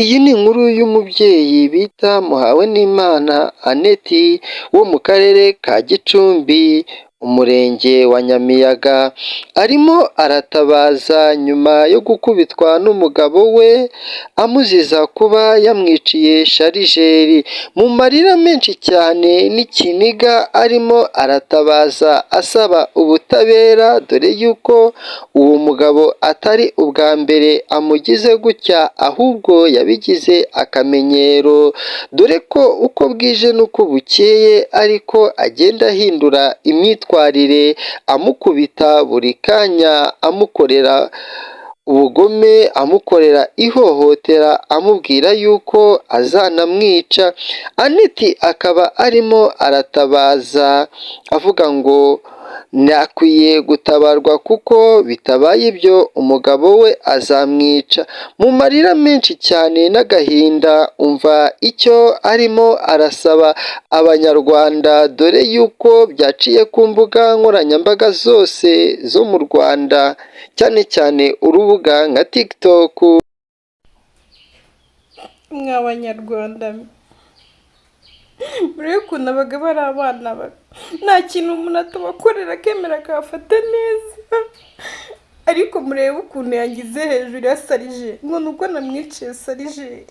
Iyi ni inkuru y'umubyeyi bita Muhawenimana Annette wo mu karere ka Gicumbi, umurenge wa Nyamiyaga, arimo aratabaza nyuma yo gukubitwa n'umugabo we amuziza kuba yamwiciye sharijeri, mu marira menshi cyane n'ikiniga arimo aratabaza asaba ubutabera, dore yuko uwo mugabo atari ubwa mbere amugize gutya ahubwo yabigize akamenyero, dore ko uko bwije n'uko bukeye ariko agenda ahindura imyitwarire, amukubita buri kanya, amukorera ubugome, amukorera ihohotera, amubwira yuko azanamwica. Annette akaba arimo aratabaza avuga ngo akwiye gutabarwa kuko bitabaye ibyo umugabo we azamwica. Mu marira menshi cyane n'agahinda, umva icyo arimo arasaba Abanyarwanda, dore yuko byaciye ku mbuga nkoranyambaga zose zo mu Rwanda, cyane cyane urubuga nka TikTok. Mwa Banyarwanda mwe, murebe ukuntu abagabo ari abana babi. Nta kintu umuntu atabakorera, akemera akabafata neza, ariko murebe ukuntu yangize hejuru ya chargeur ngo ni uko namwiciye chargeur.